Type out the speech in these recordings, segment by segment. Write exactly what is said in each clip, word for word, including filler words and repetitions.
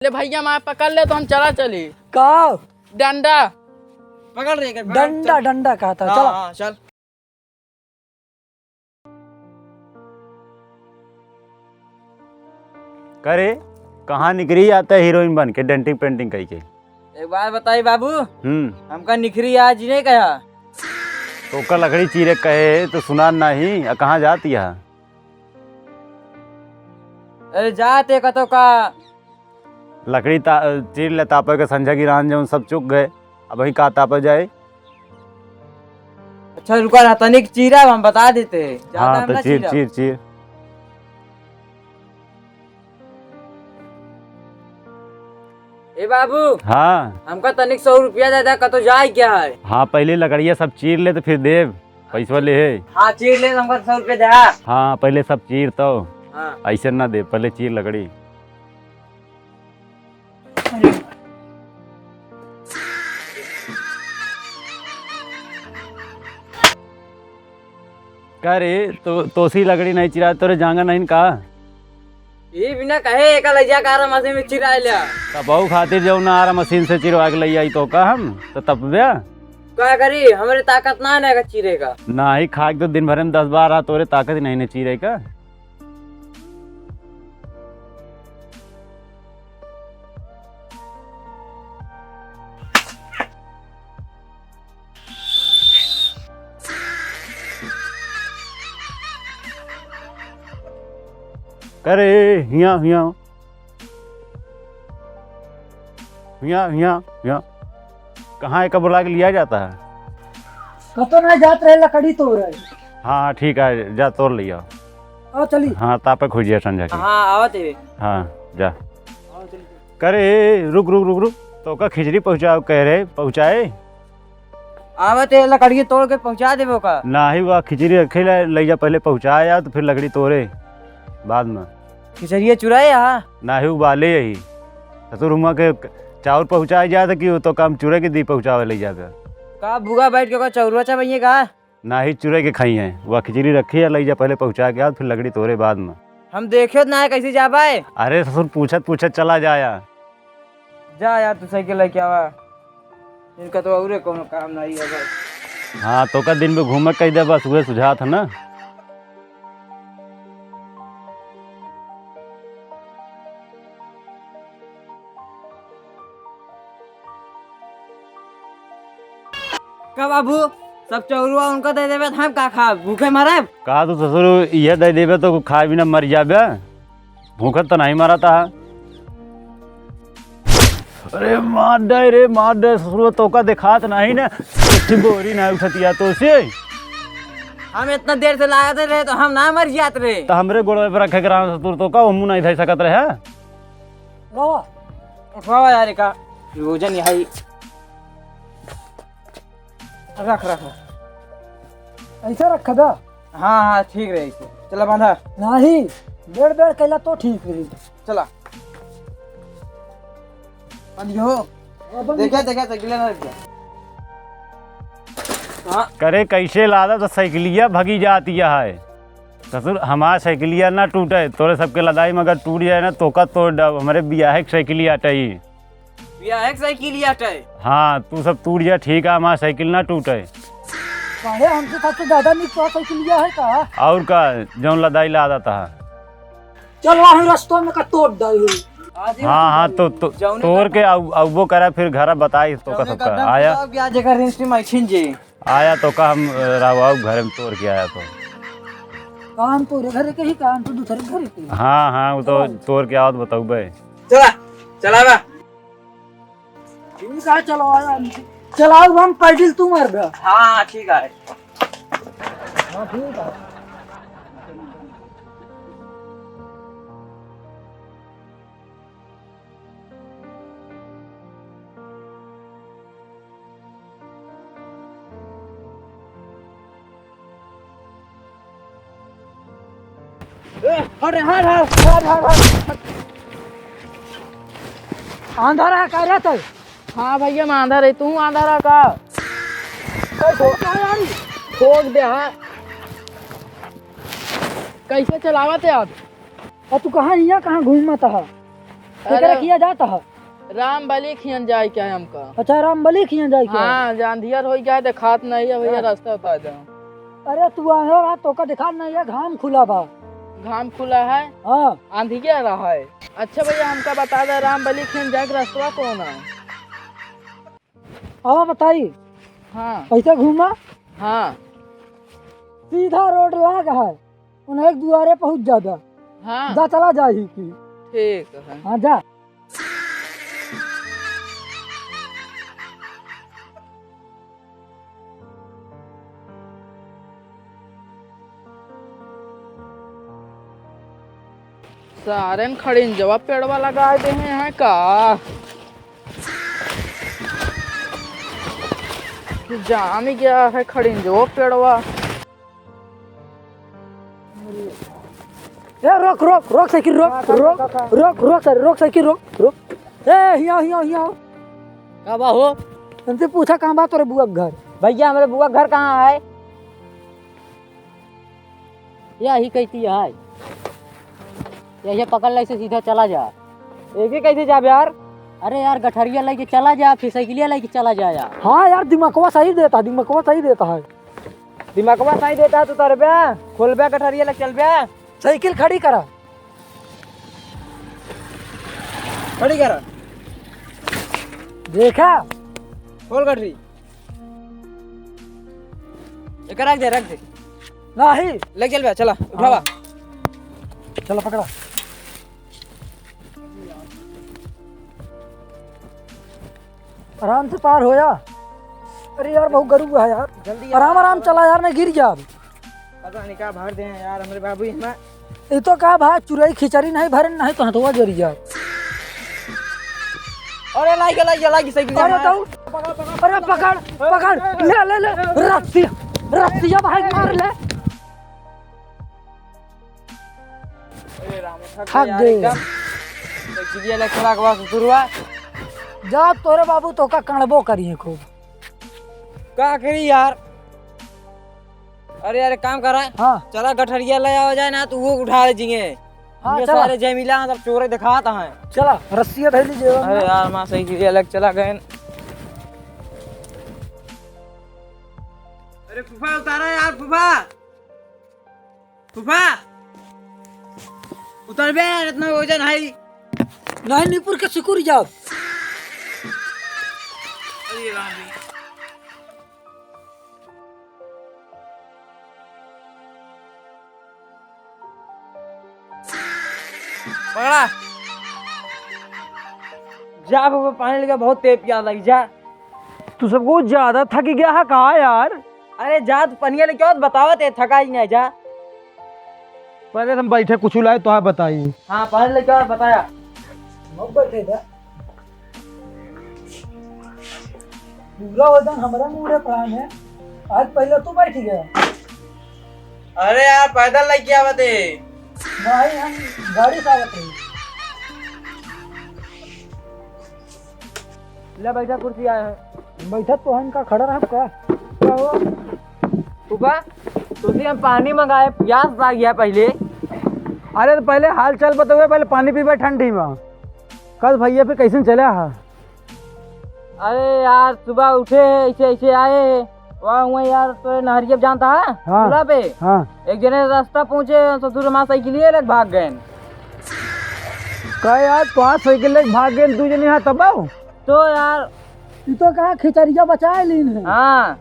ले भैया, मार पकड़ ले तो हम चला चली। का? डंडा। पकड़ रे, पकड़, डंडा, चल। डंडा कहत है, हाँ, चला। हाँ, चल। करे, कहाँ निकरी जाता है हीरोइन बन के, डेंटिंग पेंटिंग कई के? एक बात बताई बाबू, हम्म। हमका निखरी आज ही नहीं कहा। तोका लकड़ी चीरे कहे तो सुना नहीं, आ कहाँ जाती है? अरे जाते कतो का। लकड़ी ता-, चीर ले तापे के संझा गिरान जौन सब चुक गए, अब वही का तापे जाए। अच्छा रुका ना, तनिक चीरा हम बता देते हैं। ज्यादा हाँ, हम तो ना चीर, चीरा। चीर, चीर। ए बाबू। हाँ। हमका तनिक सौ रुपया दे दे, कतो जाए क्या है? हाँ, पहले लकड़िया सब चीर ले तो फिर देब, पैसवा ले है। हाँ, चीर ले, हमका सौ रुपया दे। हाँ, पहले सब चीर तो। हाँ। ऐसे ना दे, पहले चीर लकड़ी। का रे, तो, तोसी लकड़ी नहीं चिरा, तोरे जांगा नहीं का? ई बिना कहे एका लइजा का आरा मशीन में चिरा लिया। तबहू खातिर जौन ना आरा मशीन से चिरवा के लई आई तो का हम, तो तपबे? का करी, हमरे ताकत ना है ना चिरे का। ना ही खाक तो दिन भर में दस बार आ, तोरे ताकत ही नहीं ने चिरे का। करे, हिया, हिया। हिया, हिया, हिया। कहाँ एका बुला के लिया जाता है? कतो ना जात रहे, लकड़ी तोड़ रहे। हाँ, हाँ, ठीक है, जा तोड़ लिया। आओ चली। हाँ, तापे खोजिया संझा के। हाँ, आवत है। हाँ, जा। आओ चली। करे, रुक, रुक, रुक, रुक। तोका खिचड़ी पहुँचाओ कह रहे, पहुँचाए? आवत है, लकड़िया तोड़ के पहुँचा देबो का? नाही, वह खिचड़ी रखे ला, लई जा, पहले पहुँचा जा, तो फिर लकड़ी तोड़े बाद में। खिचड़िया चुराए यहाँ? नाही, उबाले यही। ससुर हुआ के चाउर पहुँचाए जाए तो कि वो तो काम चुरे के दी पहुँचावे लई जाबे। का भूखा बैठ के का चौरवा चबइये का? नाही, चुरे के खाई है। वह खिचड़ी रखी है, लई जा, पहले पहुँचा के आ, फिर लकड़ी तोड़े बाद में। हम देखे ना है, कैसे जाबे? अरे ससुर, पूछत पूछत चला जाया। जा यार, तू साइकिल लेके आवा। इनका तो औरे कोनो काम नहीं है बस। हाँ, तोका दिन में घूमे कह दे, बस उहे सुझात है ना। का बाबू, सब चौरुआ उनका दे देबे, तो हम का खाब? भूखे मरब? का तू ससुर, इहे दे देबे तो खाए बिना मर जाबे? भूखत तो नहीं मरता है। अरे मार दे रे, मार दे ससुर, तोका देखात नहीं ना, एक बोरी ना उठतिया तो से। हम इतना देर से लागत रहे तो हम ना मर जात रहे। तो हमरे गोड़वे पर रखे के रहा ससुर, तोका ओमू नहीं धई सकत रहे। बाबा। उठवावा यार का, ये वजन यहाँ ही। रख, रख, रख। ऐसे रख दा। हाँ, हाँ, ठीक रहे ऐसे। चला बांधा। नहीं, बेड़ बेड़ कैला तो ठीक रही। चला। बांध हो। हाँ, बांध। देखे, देखे, साइकिल ना रख जा। हाँ। करे कैसे लादा तो साइकिलिया भगी जाती है। ससुर, हमार साइकिलिया ना टूटे, तोरे सबके लदाई में अगर टूट जाए ना, तोका तोड़ डाब। हमरे बियाहे के साइकिलिया टई। बियाहे के साइकिलिया टई? हाँ, तू सब टूट जा, ठीक है, हमार साइकिल ना टूटे। काहे, हमसे सबसे ज्यादा निक तोहार साइकिलिया है का? और का, जौन लदाई लादा था। चल, वहाँ रस्तों में का तोड़ डाल। हाँ, हाँ, तो, तो, जौने तोड़ का के आउ-, आउबो करा, फिर घरा बताई तोका जौने सबका। का आया? ब्याज एकर रिंच में छिन जे। आया तो का हम, अ, राव आऊ घर में तोड़ के आया तो। कान तोरे घर के ही, कान तो दूसरे घर के। हाँ, हाँ, वो तो हाँ। तोड़ के आवत बतौबे। चला, चला बा। ठीक है, चलो, आया। चलाओ, हम पैडल तू मार दे। हाँ, ठीक है। हाँ, ठीक है। ए, हट रे, हट, हट, हट। आंधा रहा का रे तू? हाँ भैया, मैं आंधा रही, तू आंधा रहा का? ए, ठोक, ठोक दे, हाँ। कैसे चलावत है आप? और तू कहाँ हिया, कहाँ घूमत है? केकरा अरे, किहाँ जात ह? राम बली खियन जाए के है हमका। अच्छा, राम बली खियन जाए के है? हाँ, जे अंधियर होइ गया है, देखात नहीं है भैया, हाँ। रास्ता बता दो। अरे, तू अंधियर रहा, तोका देखात नहीं है, घाम खुला बा। घाम खुला है? हाँ। अंधियर रहा है। अच्छा भैया, हमका बता दे, राम बली खियन जाए के रास्ता कौन है? आवा बताई। हाँ। ऐसे घूमा। हाँ। सीधा रोड लाग है, उन्हें एक दुआरे पहुँच जाबा। हाँ। जा चला जाही की। ठीक है। हाँ, जा। सारेन खड़िंजवा पेड़वा लगाए देहे हैं का? जाम गया है खड़िंजवा पेड़वा। ए, रोक, रोक, रोक साइकिल, रोक, का, का, रोक, का, का? रोक, रोक साइकिल, रोक, साइकिल, रोक, रोक। ए, हिया, हिया, हिया। का बा हो? इनसे पूछा, कहाँ बा तोरे बुआ के घर? भैया, हमरे बुआ के घर कहाँ है? यही कहती है, यही पकड़ ले, से सीधा चला जा। एके कैसे जाब यार? अरे यार, गठरिया लेके चला जा, फिर साइकिलिया लेके चला जा यार। हाँ यार, दिमागवा सही देता, दिमागवा सही देता है। दिमागवा सही देता है, तू तरबे, खोलबे गठरिया लेके चलबे। साइकिल खड़ी करा। खड़ी करा। देखा? खोल गठरी। एका रख दे, रख दे। नहीं। ले चल बे, चला, उठावा। हाँ। चला, पकड़ा। आराम से पार हो जा। अरे यार, बहुत गरीब है यार। जल्दी आराम, यार। आराम चला यार, नहीं गिर जा। पता नहीं का भर दे हैं यार, हमरे बाबू, हमें। ये तो का भाई, चुरई खिचड़ी नहीं भरे, नहीं तो हथवा जरी जा। अरे लाइक, लाइक, लाइक, साइकिल अरे मार। दौड़। अरे पकड़, पकड़, ले, ले, ले, रस्सी, रस्सिया भाई मार ले। अरे राम, थक थक गए यार गए। एकदम। साइकिलिया लेके चला के बस शुरुआ। जा तोरे बाबू तोका कड़बो करिए खूब। का करी यार? अरे यार, एक काम करा। हाँ। चला गठरिया ले आवा जाए ना, तो वो उठा ले जिंगे। हाँ, ये चला। सारे जमीला मतलब चोरे दिखाता है। चला, रस्सिया धइली जेब में। अरे यार, माँ साइकिलिया लेके चला गए। अरे फूफा, उतारा यार फूफा। फूफा, उतरबे यार, इतना वजन है। नहीं, निपुर के सिकुड़ जाओ। अरे राम रे। पकड़ा। जा फूफा, पानी लेके बहुत तेज प्यास लगी, जा। तू सबको ज्यादा थक गया है का यार? अरे जा, तू पनिया लेके आओ, बतावत है, थका ही नहीं, जा। पहले हम बैठे, कुछ लाए तो आप बताइए। हाँ, पहले लेके आओ, बताया। हम बैठे थे। पूरा वजन हमरा मुड़े प्राण है। आज पहले तू बैठ गया। अरे यार, पैदल लेके आवत है। नहीं, हम गाड़ी से आवत है। ले बैठा, कुर्सी आया है। बैठा तो हम का, खड़ा रहब का? का हो? फूफा, तुझे हम पानी मंगाए, प्यास लाग गया पहले। अरे तो पहले हाल चाल बतावे, पहले पानी पीबे ठंडी में। कल भैया पे कैसन चला है? अरे यार, सुबह उठे है, ऐसे ऐसे आए है, वहाँ हुआ यार, तो नहरिया पे जानता है, हाँ। पुला पे। हाँ। एक जने रास्ता पहुँचे, ससुर माँ साइकिल ले भाग गए। का यार, तो आज साइकिल लेके भाग गए, दू जने यहाँ तब आओ? तो यार। ये तो कहा खिचड़िया बचाए लीन है। हाँ।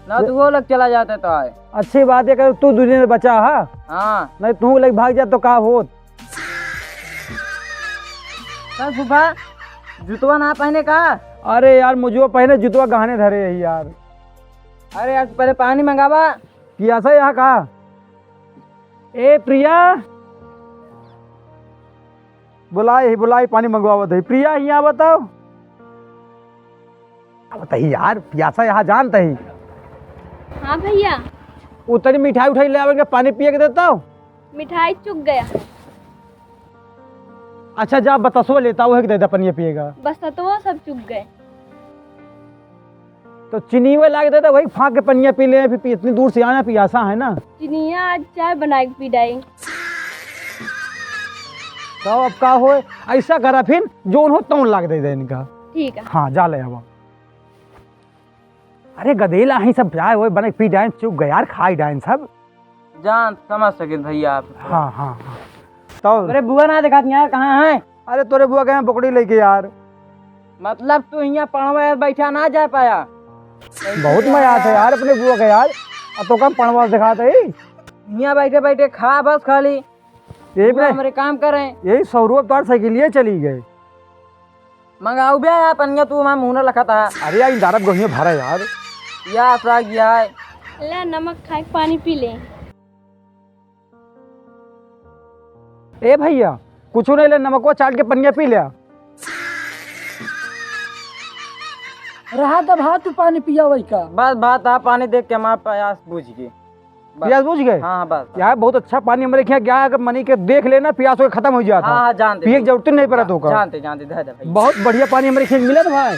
ना तो वो लोग चला जाते तो आए। अच्छी बात है कि तू दू जने बचा है। हाँ। नहीं तू लेके भाग जा तो का होत? का फूफा, जुतवा ना पहने का? अरे यार, मुझे पहने जुतवा गहने धरे है यार। अरे यार, पहले पानी मंगावा। पियासा यहाँ का? ए प्रिया, बुलाई ही, बुलाई, पानी मंगवावत है। प्रिया, यहाँ बताओ। अब तही यार, पियासा यहाँ जानत ही। हाँ भैया। वो तनी मिठाई उठाई ले आवेंगे, पानी पिए के देता हूँ। मिठाई चुक गया। अच्छा, जा बतसवा लेता, वही के दे दे पनिया पिएगा। बस तो वो सब चुक गए। तो चीनी में लाग देता, वही फाँक के पनिया पी ले, फिर पी-, इतनी दूर से आना, पियासा है ना। चीनिया आज चाय बना के पी डाई। तो अब का होए, ऐसा करा फिर, जौन हो तौन लाग दे दे इनका। ठीक है। हाँ, जा ले आवा। अरे गदेला, अहीं सब जाए होए, बने पी डाइन, चुप गए यार, खाई डाइन सब। जान समझ सकित भैया आप। हाँ, हाँ, हाँ। तो अरे बुआ ना देखात यार, कहाँ है? अरे तोरे बुआ गए हैं बोकड़ी लेके यार। मतलब तू हियाँ पड़वा यार बैठा ना जा पाया? बहुत मजा आता है यार अपने बुआ का यार। अब तो कम पड़वा दिखाते ही। हियाँ बैठे बैठे खा बस खाली। यही बुआ पे हमरे काम करें। यही सौ रुपये तार साइकिलिए चली गए। मंगाऊ बे यार पनिया, तू हमार मुंह ना लखत है। अरे यार, इन दारब गहिया भरा यार। या साग या है। ला नमक खाए के पानी पी ले। ए भैया, कुछ नहीं ले, नमकवा चाट के पनिया पी ले। रहा तब हाँ, तू पानी पिया वही का। बस बात है, पानी देख के हमार प्यास बुझ गई। बस। प्यास बुझ गए? हाँ, हाँ, बस, बस। यार, बहुत अच्छा पानी हमरे यहाँ गया है, अगर मनी के देख लेना, प्यास होके खत्म हो जाता। हाँ, हाँ, जानते पिए की हैं। जरूरत नहीं पड़ा तो का। जानते, जानते, दे दे भाई। बहुत बढ़िया पानी हमरे खेत मिला था भाई,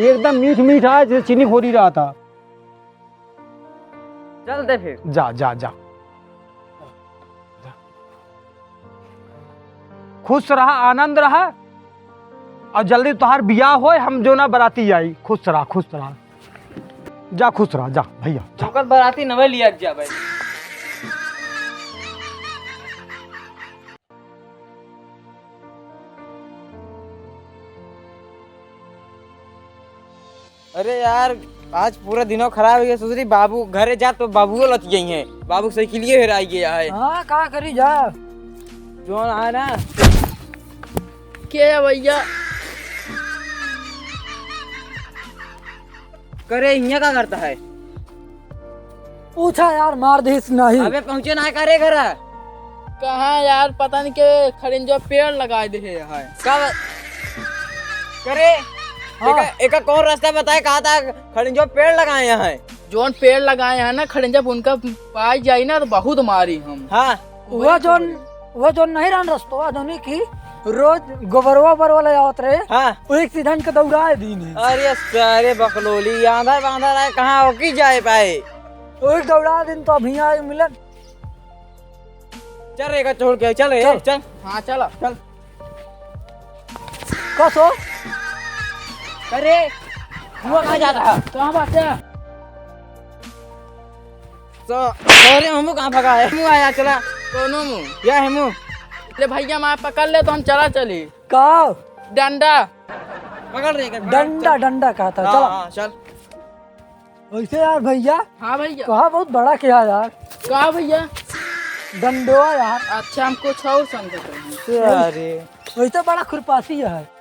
एकदम मीठ मीठ आया, जैसे चीनी घोरी रहा था। चलते फिर। जा, जा, जा। खुश रहा, आनंद रहा, और जल्दी तोहार बियाह होए, हम जो ना बराती आई। खुश रहा, खुश रहा। जा खुश रहा, जा भैया, जा। ओकर बराती नवे लिया के जा भाई। अरे यार, आज पूरा दिनो खराब हो गया। सोच रही बाबू घरे जा तो बाबुओ लत गई हैं, बाबू साइकिलिए हेराई गया है। हाँ, का करी जा। जोन है ना। के है भैया? करे, हियाँ का करता है? पूछा यार, मार दिस नहीं। अबे पहुँचे ना करे घर। कहाँ यार, पता नहीं के खड़िंजो पेड़ लगाए दे है। का बा-, करे, हाँ। एका, एका कौन रास्ता बताए, कहा था खड़िंजो पेड़ लगाए हैं। जोन पेड़ लगाए हैं ना खड़िंजो, उनका पाई जाई ना तो बहुत मारी हम। हाँ। वह जोन, वह जोन नहीं रहन रस्तवा, जोनी की रोज गोबरवा ओबरवा ले आवत रहे। हाँ। वही सीधन के दौड़ाए दीन है। अरे सारे बकलोली, आंधा बांधा रहे, कहाँ ओकी जाए पाए? वही दौड़ा दिन तो अभी आए मिलन। चल रे, का छोड़ के, चल रे, चल। चल। हाँ, चल। चल। कसो? अरे, हुआ कहाँ जाता है? कहाँ बात है? तो, अरे, हमू कहाँ भगा है? हमू आया, चला। कौनो मुँह? या हमू। ले भैया, मार पकड़ ले तो हम चला चली। का? डंडा। पकड़ रे, एक डंडा, डंडा कहा था, हाँ, चला। हाँ, चल। वैसे यार भैया, हाँ भैया। कहा बहुत बड़ा किया यार। का भैया? डंडवा यार। अच्छा, हम कुछ और समझत रहे। अरे। वैसे बड़ा खुरपाती है।